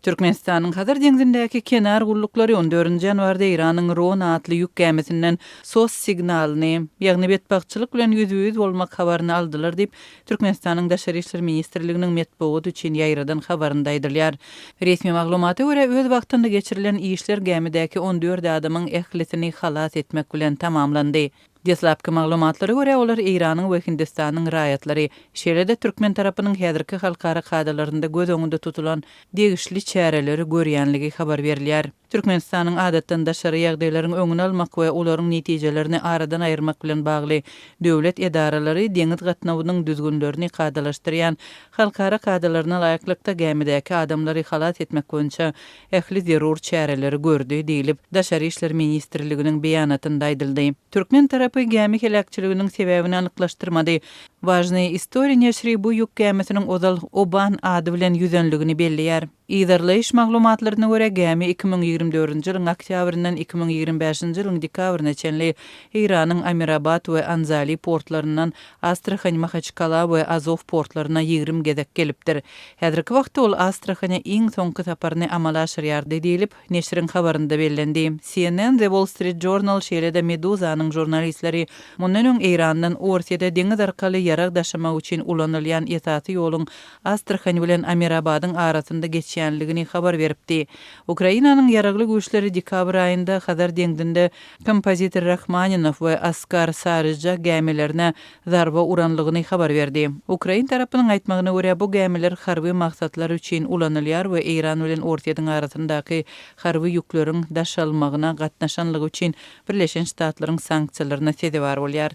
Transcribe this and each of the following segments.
Türkmenistanyň Hazar deňzindäki kenar gulluklary on dördünji ýanwarda Eýranyň Rona atly ýük gämisinden sos signalyny, ýagny betbagtçylyk bilen ýüzbe-ýüz bolmak habaryny aldylar diýip, Türkmenistanyň Daşary işler ministrliginiň metbugat üçin ýaýradan habarynda aýdylýar. Resmi maglumata görä, öz wagtynda geçirilen işler gämidäki on dört adamyň ählisini halas etmek bilen tamamlandy. Deslapky maglumatlara görä, olar Eýranyň we Hindistanyň raýatlary, şeýle-de türkmen tarapynyň häzirki halkara kadalarynda göz öňünde tutulan degişli çäreleri görýänligi habar berilýär. Türkmenistanyň adatdan daşary ýagdaýlaryň öňüni almak we olaryň netijelerini aradan aýyrmak bilen bagly döwlet edaralary deňiz gatnawynyň düzgünlerini kadalaşdyrýan halkara kadalaryna laýyklykda gämidäki adamlary halas etmek boýunça ähli zerur çäreleri gördi diýlip, Daşary işler ministrliginiň beýanatynda aýdyldy. Türkmen tarapy gämi heläkçiliginiň sebäbini anyklaşdyrmady. Wažnyý istoriýa neşiri bu ýük gämisiniň ozal Oban ady bilen ýüzenligini belleýär. Yzarlaýyş maglumatlaryna görä, gämi 2024-nji ýylyň oktýabryndan 2025-nji ýylyň dekabryna çenli Eýranyň Amirabad we Anzali portlaryndan Astrahan, Mahaçkala we Azow portlaryna 20 gezek gelipdir. Häzirki wagtda ol Astrahana iň soňky saparyny amala aşyrýardy diýlip, neşiriň habarynda bellendi. CNN, The Wall Street Journal, şeýle-de Meduzanyň žurnalistleri mundan öň Eýrandan Orsýete deňiz arkaly ýarag daşamak üçin ulanylýan esasy ýoluň Astrahan bilen Amirabadyň arasynda geçýänligini habar beripdi. Ukrainanyň Ýaragly Güýçleri dekabr aýynda Hazar deňzinde Kompozitor Rahmaninow we Askar Saryja gämilerine zarba uranlygyny habar berdi. Ukrain tarapynyň aýtmagyna görä, bu gämiler harby maksatlar üçin ulanylýar we Eýran bilen Orsýetiň arasyndaky harby ýükleriň daşalmagyna gatnaşanlygy üçin Birleşen Ştatlaryň sanksiýalaryna sezewar bolýar.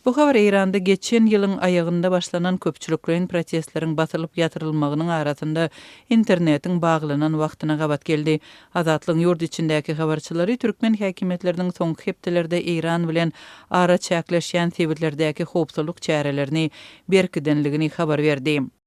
Bu habar Eýranda geçen ýylyň aýagynda başlanan köpçülikleýin protestleriň basylyp ýatyrylmagynyň arasynda internetiň baglanan wagtyna gabat geldi. Azatlygyň ýurt içindäki habarçylary türkmen häkimiýetleriniň soňky hepdelerde Eýran bilen araçäkleşýän sebitlerdäki howpsuzlyk çärelerini berkidenligini habar berdi.